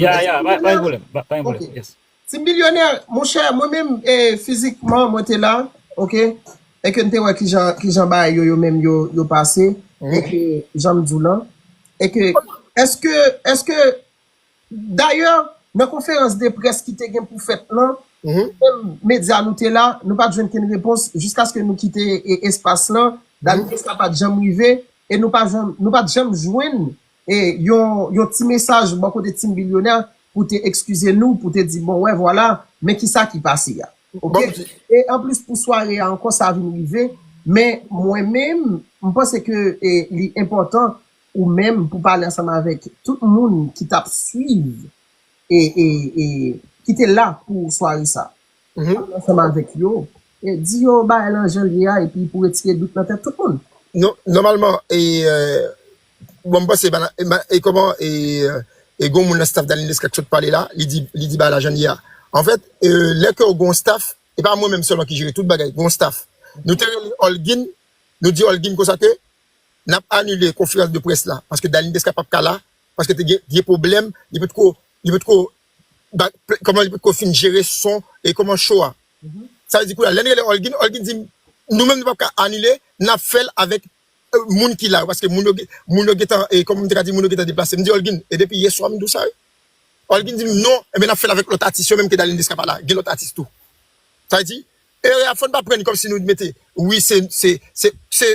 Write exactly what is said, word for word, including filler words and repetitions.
Ya, ya, pa pa gen pwoblèm, pa pa gen pwoblèm. Yes. Ti milyonè, monchè, mwen menm, e, fizikman, mwen te la, oke? E ke n te wè kijan, kijan bagay yo, yo menm, yo, yo pase, e ke, jan m di w lan, e ke, èske, èske, dayè, nan konferans de près ki te gen pou fèt lan, menm medya nou te la, nou pa t jwenn kenn repons, jiskaske nou kite, e, espas lan, Dany Desca pa t janm rive, e nou pa janm, nou pa t janm jwenn e yon, yon ti mesaj bò kote Team Bilyonè pou te ekskize nou, pou te di, bon, wè, vwala, men kisa ki pase a. Oke? E anplis, pou sware a ankò, sa vin rive. Men mwen menm, m panse ke e, li enpòtan ou menm pou pale ansanm avèk tout moun ki t ap swiv e, e, e ki te la pou sware sa. Ansanm avèk yo, e di yo bagay lan jan l ye a, epi pou retire dout nan tèt tout moun. Non, nòmalman, e, euh, bon, m panse, e, e kòman, e, euh, e gon moun nan staff Dany Desca k sot pale la, li di, li di bagay la jan l ye a. Anfèt, e, lè ke w gon staff, e pa mwen menm sèlman ki jere tout bagay, gon staff. Nou te rele Olguin, nou di Olguin konsa ke n ap anile konferans de près la, paske Dany Desca p ap ka la, paske te gen, gen pwoblèm, li potko, li potko, ba- kòman li potko fin jere son e kòman show a. Sa vle di kounye a, lè n rele Olguin, Olguin di m, nou menm nou p ap ka anile, n ap fè l avèk, e, moun ki la yo, paske moun yo, gen- moun yo gentan, e, kòman m te ka di, moun yo gentan deplase. M di Olguin, e depi yè swa m di w sa, wi. Olguin di m, non, enben n ap fè l avèk lòt atis yo, menm ke Dany Desca pa la, gen lòt atis tou. Sa vle di, erè a fò n pa pran li kòmsi nou mete, wi, se, se, se, se